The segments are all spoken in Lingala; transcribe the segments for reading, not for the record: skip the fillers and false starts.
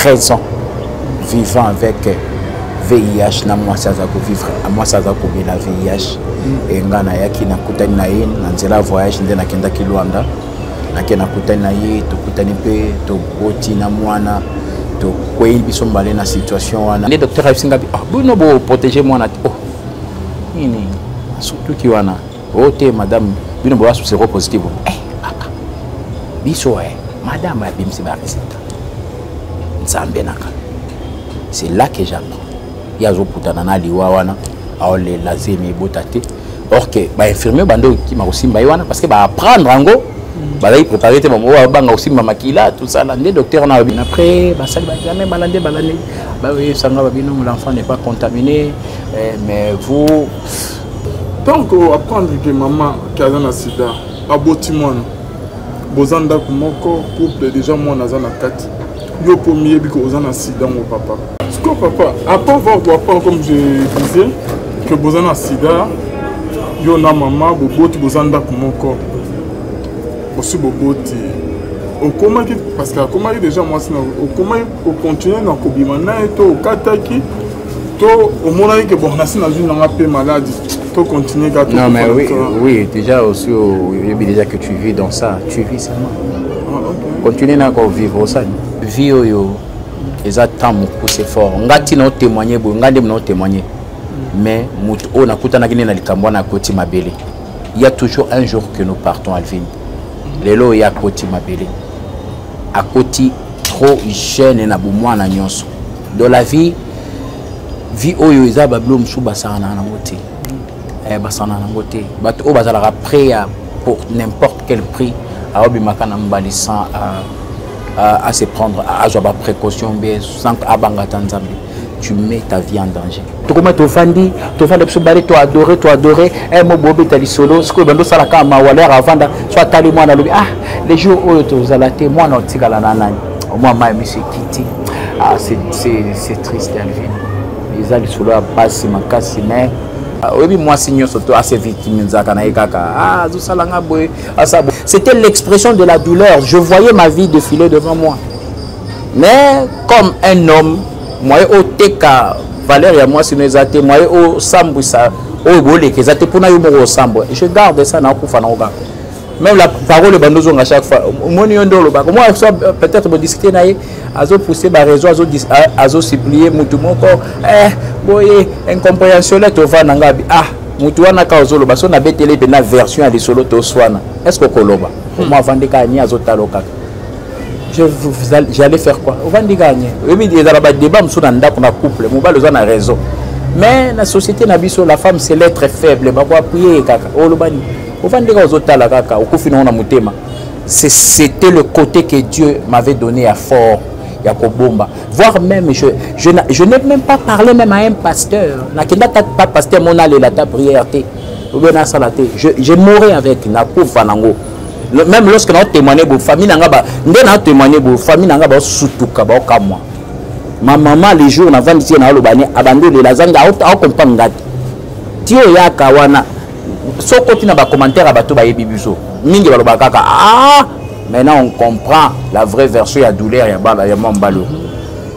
13 ans vivant avec VIH na mwasi aza kovivre, mwasi aza komela VIH. E nga nayaki, nakutani na ye na nzela voyage nde nakendaki Luanda. Nake, nakutani na ye, tokutani mpe toboti na mwana. Tokwei biso mbale na situation wana nde docteur ayebisi nga: "Ah, bino boprotege mwana te." Oh, nini surtout wana o te, madame, bino boza séropositive. Eh, papa, biso eh, madame abimisi barésultat, Nzambe naka. C'est là que j'apprends ye azoputana na liwa wana, aolela, zemi ebota te. Or que bainfirmier bando okima kosimba ye wana parce que baapprendre yango, bazali préparé te, bango babanga kosimba makila, tout ça là. Nde docteur wana alobi, après basali baexamen, balande balande, bayebisanga babino: "L'enfant n'est pas contaminé, eh, mais vous..." Tant apprendre que mama ke aza na sida, aboti mwana, boza ndako moko, couple déjà, mwana aza na kati, yo mpo miyebi ke oza na sida ngo, papa. Sikoyo papa, après avoir koapprendre, comme je disais, que boza na sida, yo na mama boboti, boza ndako moko, osi boboti, okomaki, parce que akomaki déjà mwasi na, okomaki ocontinue na kobima na ye to okataki to omonaki ke bon, nasi nazwi nanga mpe maladi, to continue kaka? Non, mais oui, oui, déjà aussi oyebi déjà que tu vis dans ça, tu vis seulement. Ah, okay. Continue na kovivre osali vie oyo eza temps mokuse fort. Nga ntina otémoigne boye, nga nde mona otémoigne, mais moto oyo nakutanaki nde na likambo wana akoti mabele. Il y a toujours un jour que nous partons. Alvin, lelo oyo akoti mabele, akoti trop jeune na bomwana nyonso. Dans la vie, vie oyo eza babilo mosusu basakanaka nango te, basakanaka nango te. Bato oyo bazalaka prêt ya pour n'importe quel prix, aobimaka na mobali sans à se prendre, azwa baprécaution bien, sans abanga ata Nzambe, tu mets ta vie en danger. Tokoma tovandi, tovanda biso bale, toadore, toadore mo boobeta lisolo. Sikoyo bando osala kaka mawa. Lere avanda so atali mwana, alobi: "Ah, le jour oyo tozala te, mwana otikala na nani?" Omwa mai miso ekiti. Ah, c'est triste, Alvin, eza lisolo ya pasi makasi. Mais oyebi, mwasi nyonso to ase victimisaka na ye kaka: "Ah, azosala nga boye, asa boye." C'était l'expression de la douleur. Je voyais ma vie défiler devant moi, mais comme un homme, moyen oteka valeur ya mwasi no eza te, moyen osambwisa oyo boleka eza te mpona yo moko osambwa. Je garde ça, nakokufa nango kaka. Même la parole ebanda ozonga chaque fois. Omoni, yo nde olobaka moi so, peut-être bodiscute na ye, azopousse baraison, azosupplie mutu moko, eh, boye incompréhension le tovanda nga abi: "Ah, mutu wana kaka ozoloba so, nabeteli mpe na version ya lisolo toswana, est ce que okoloba?" Omo avandi kaka ni azotala kaka. J'allais faire quoi? Ovandi kaka nye. Oyebi, ezala badébat mosusu na ndako, na couple, mobali oza na raison, mais na société na biso, la femme, c'est l'être faible, bakoappuye ye kaka. Oloba nini? Ovandi kaka, ozotala kaka, okufi nango na motema. C'était le côté que Dieu m'avait donné à fort ya kobomba, voire même je n'ai même pas parlé même à un pasteur. Nakenda ta pa pasteur mona alela ta prière te obe nasala te. Je mourrai avec, nakufa nango. Même lorsque naotémoigne boye, famille na nga nde naotémoigne boye, famille na nga baosutuka, baokamwa. Ma mama, les jours navandisi ye, naoloba ni abandi olela, azangi aocomprendre nga te. Ti oyaka wana, so okoti na bacommentaire ya bato bayebi biso mingi, balobaka kaka: "Ah, maintenant on comprend la vraie version ya douleur ya bala ya mwa mobali oyo."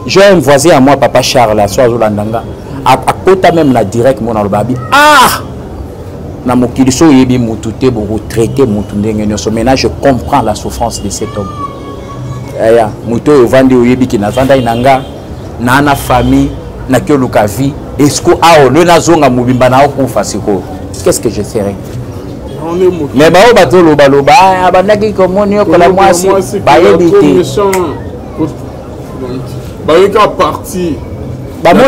J'ai un voisin à moi, papa Charles, so azolanda nga, akota même na direct mona, aloba abi: "Ah, na mokili so oyebi mutu te, bokotraite mutu ndenge nyonso. Maintenant je comprends la souffrance de cet homme." Aya moto oyo ovandi, oyebiki navandaki na nga na famille, naki oluka vie esko awa lo nazonga mobimba na okufa. Sikoyo qu'est ce que je ferai? Mais bao bazolobaloba abandaki komoni yokola mwasi, bayebi te. Bayoki parti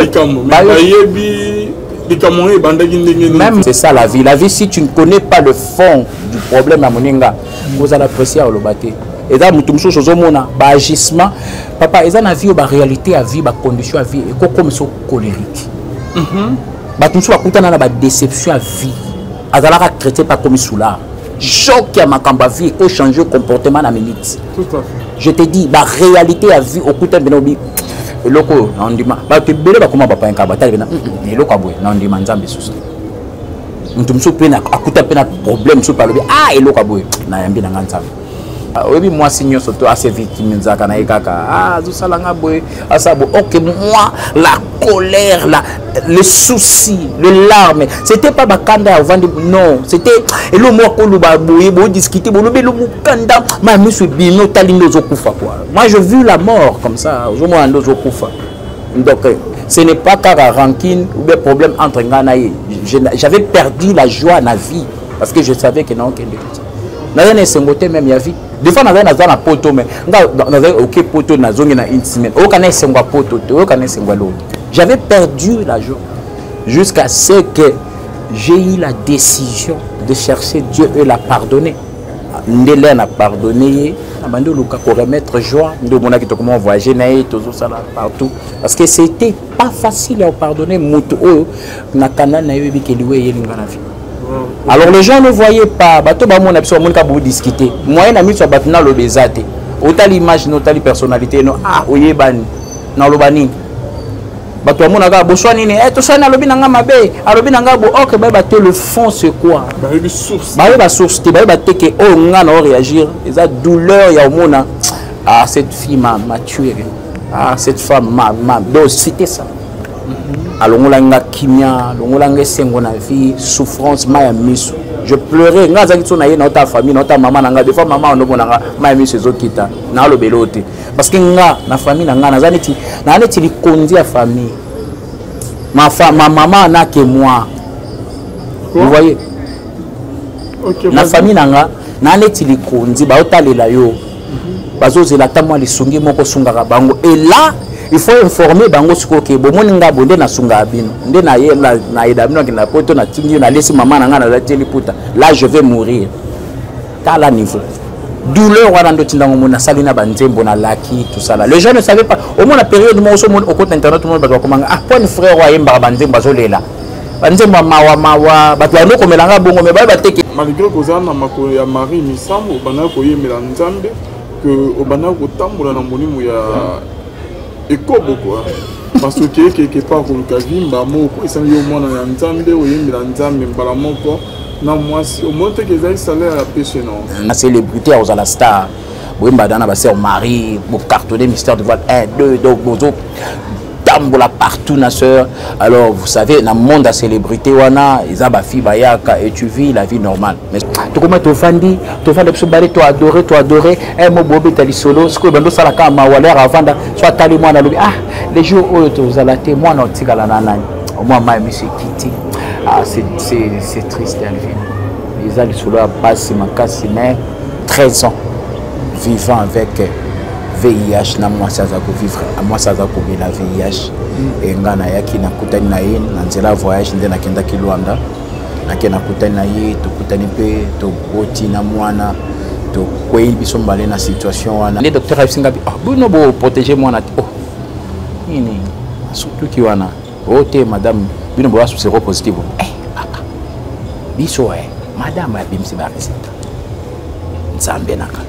likambo, bayebi likambo oyo ebandaki ndenge. Même c'est ça la vie. La vie, si tu ne connais pas le fond du problème ya moninga, kozala pressé ya oloba te. Eza motu mosusu ozomona baagissement, papa, eza na vie oyo baréalité ya vie, bacondition ya vie ekokomisa colérique. Bato mosusu bakutana na badéception ya vie, azalaka chrétien mpe akomi soûlard. Choc ya makambo ya vie ekochange comportement na minute. Je te dis, baréalité ya vie, okutani mpena obi eloko oyo na ondima. Bato ebele bakoma bapayenka, batali mpena eloko ya boye na ondima Nzambe susu. Moto mosusu mpe akuta mpe na problème mosusu mpe alobi: "Ah, eloko ya boye nayambi na nga Nzambe." Oyebi, mwasi nyonso to ase victimizaka na ye kaka: ah, azosala nga boye, asala boye. Ok, moi, la colère, le souci, le larme, c'était pas bakanda ya ovandi, non, c'était elo moko koloba boye, bodiscute, bolobi elo mokanda ma miso ebimi, otali nde ozokufa quoi. Moi, je vu la mort comme ça, ozomona nde ozokufa. Donc ce n'est pas kaka rancune ou bien problème entre ngai na ye. J'avais perdu la joie na vie parce que je savais que naokende naza na esengo te même ya vie. Des fois nazali, naza na poto, mais nga nazali oke poto, nazongi na une semaine, oyoka na esengo ya poto te, oyoka na esengo ya loo. J'avais perdu la joie jusqu'à ce que j'ai eu la décision de chercher Dieu et la pardonner. Nde l'heure na pardonner ye, na bandi oluka koremettre joie. Nde omonaki tokoma voyager na ye, tozosala partout, parce que c'était pas facile ya kopardonner moto oyo na kanda na ye, oyebi ke liwa eyelinga na vie. Alors les gens ne voyaient pas, bato bamona biso, bamoni kaka bodiscute. Moyen na miso ya bato naloba eza te. Otali image no, otali personnalité no, ah, oyebani, naloba nini? Bato bamonaka boswa nini, eh, toswani, alobi na nga mabe, alobi na nga bo. Ok, bayeba te le fond c'est quoi. Bayebi source. Bayeba source te, bayeba te ke oyo nga na oréagir eza douleur ya omona: ah, cette fille m'a tué, ah, cette femme m'a. Donc c'était ça. Alongolaki nga kimia, alongolaki nga esengo na vie, souffrance, mai ya miso, je pleurais. Nga azalaki so na ye, naota famille, naota mama na nga. Des fois mama onomona nga, mai ya miso ezokita, nalobela oyo te, parce que nga na famille na nga naza neti, naza neti likonzi ya famille. Ma maman n'a que moi. Vous voyez? Okay. Na famille na nga, naa neti likonzi, baotalela yo, bazozela ata mwa lisungi moko osungaka bango. Et là il faut informer bango sikoyo ke bomoni nga boye nde nasungaka bino, nde nayeda bino, akenda poto, natindi yo, nalesi mama na nga, nazali liputa. Là je vais mourir. Tala niveau douleur wana ndo tindango moni nasali na banzembo nalaki tout ça là. Les gens ne savaient pas. Omona période moko so omoni okota internet, omoni bato bakomanga: ah, poni frère oyo ayembaka banzembo, azolela banzembo ya mawa mawa. Bato bando komelanga bongo, me bayeba te ke Malgré kozala na makolo ya Marie Misambo, obandaki koyembela Nzambe, ke obandaki kotambola na molimo ya ekobo kua, parce que okeyekeke pa koluka vimba moko esali yo mwana ya Nzambe, oyembela Nzambe, mbala moko na mwasi, omoni teke ezali salaire ya péché non? Na célébrité ya kozala star, boyemba na basœur Marie, bocartonné Mystère de Voile 1, 2, donc bozo tambola partout na sœur. Alors vous savez, na monde ya célébrité wana, eza bafille bayaka et tu vis la vie normale. Mais tokoma, tovandi, tovanda biso bale, toadore, toadore mo bobeta lisolo. Sikoyo bando osala kaka mawa. L'heure avanda so, atali mwana, alobi: ah, les jours oyo tozala te, mwana otikala na nani? Omwa mai miso ekiti. Ah, c'est triste, Alvin, eza lisolo ya pasi makasi. Mais 13 ans vivant avec VIH na mwasi aza kovivre, mwasi aza komela VIH. E nga nayaki, nakutani na ye na nzela ya voyage, nde nakendaki Lwanda, nake nakutani na ye, tokutani mpe toboti na mwana, tokwei biso mbale na situation wana. Nde docteur ayebisi nga: oh, bino boprotege mwana te. Oh, nini surtout wana o te, madame, bino boza séropositive. Eh, papa, biso eh, madame abimisi barésultat, Nzambe nanga.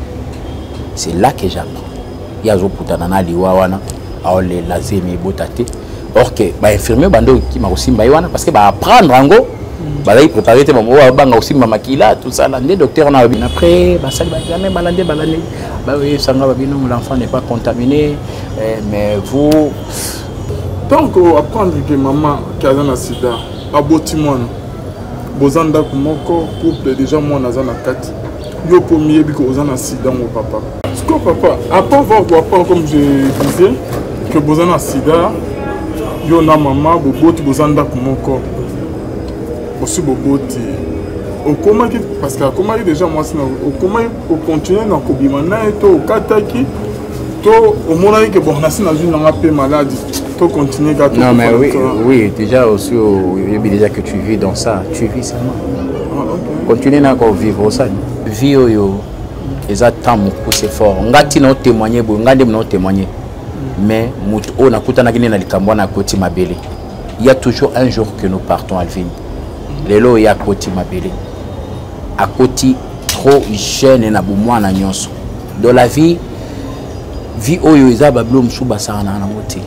C'est là que j'apprends ye azoputana na liwa wana, aolela, zemi ebota te. Or que bainfirmier bando okima kosimba ye wana parce que baapprendre yango, bazali préparé te, bango babanga kosimba makila, tout ça là. Nde docteur na babi, après basali baexamen, balande balande, bayebisanga babino: l'enfant n'est pas contaminé, eh, mais vous Tant apprendre que mama ke aza na sida, aboti mwana, boza ndako moko, couple déjà, mwana aza na kati, yo mpo miyebi ke oza na sida ngo, papa. Sikoyo papa, après avoir koapprendre, comme je disais, que boza na sida, yo na mama boboti, boza ndako moko, osi boboti, okomaki, parce que akomaki déjà mwasi na, okomaki kocontinue na kobima na ye to okataki to omonaki ke bon, nasi nazwi nanga mpe maladi, to continue kaka? Non, mais oui, oui, déjà aussi oyebi déjà que tu vis dans ça, tu vis seulement. Ah, okay. Continue na kovivre osali vie oyo eza temps mokuse fort. Nga ntina otémoigne boye, nga nde mona otémoigne, mais moto oyo nakutanaki nde na likambo wana akoti mabele. Il y a toujours un jour que nous partons, Alvin. Lelo oyo akoti mabele, akoti trop jeune na bomwana nyonso. Dans la vie, vie oyo eza babilo mosusu basakanaka nango te,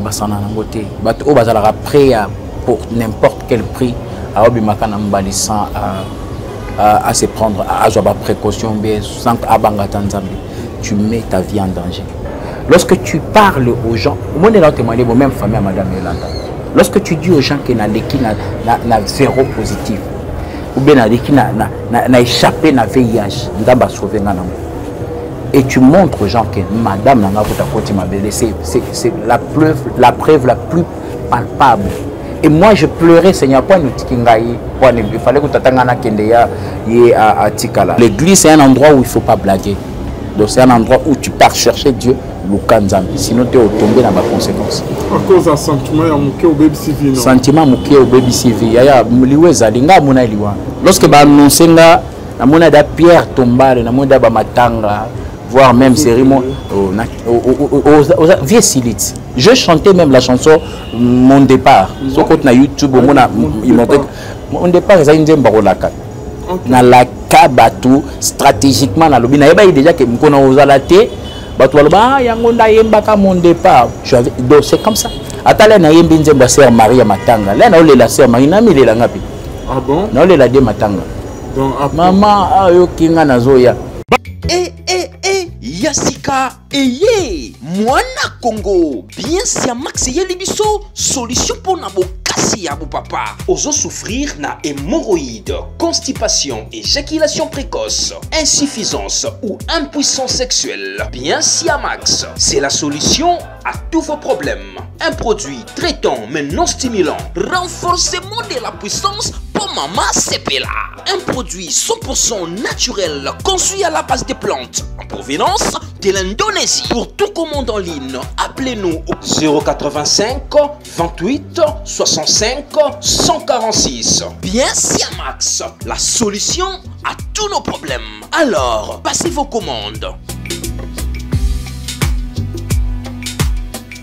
basakanaka nango te. Bato oyo bazalaka prêt ya pour n'importe quel prix, aobimaka na mobali sans à se prendre, azwa baprécaution bien sans abanga ata Nzambe. Tu mets ta vie en danger lorsque tu parles aux gens. Omoni, na témoigner bo même famille ya madame Yolanda, lorsque tu dis aux gens que naleki na zéro positif ou bien naleki na échappé na VIH, Nzambe asauve nga nango, et tu montres aux gens que madame nanga kota koti mabele, c'est la preuve la plus palpable. Et moi, je pleurais: Seigneur, po otiki ngai? Po il fallait que tata nga nakende, ya ye atikala. L'église, c'est un endroit où il faut pas blaguer. Donc c'est un endroit où tu pars chercher Dieu, luka Nzambe, sinon te otombe na baconséquence. À cause ya sentiment ya moke, obebisi vie, non? Sentiment moke, obebisi vie. Yaya, liwa ezali. Nga amona liwa lorsque baannonce nga, namoni da pierre tombale, namoni da bamatanga, voire même cérémonie. Oh, oh, oh, vie silite. Je chantais même la chanson Mon départ. Soki oti na YouTube, omona Mon départ, ezali nzembo akolaka. Nalaka bato stratégiquement, nalobi nayebaki déjà ke mokona ozala te. Bato baloba: ah, yango ndayembaka Mon départ. Donc c'est comme ça. Ata le nayembi nzembo ya Sœur Marie ya matanga, le naolela Sœur Marie, namilelanga mpe. Ah bon? Naolela de matanga. Donc après mama ayoki nga nazoya. E e e, ya sika eye, mwana Kongo bien Siamax eyeli biso solution mpo na bokasi ya bopapa. Ozosouffrir na hémorroïde, constipation, éjaculation précoce, insuffisance ou impuissance sexuelle? Bien Siamax, c'est la solution à tous vos problèmes. Un produit traitant mais non stimulant, renforcement de la puissance pour maman sepela. Un produit 100% naturel, conçu à la base des plantes en provenance de l'Indonésie. Pour tout commande en ligne, appelez-nous au 085 28 65 146. Bien Siamax, la solution à tous nos problèmes. Alors, passez vos commandes.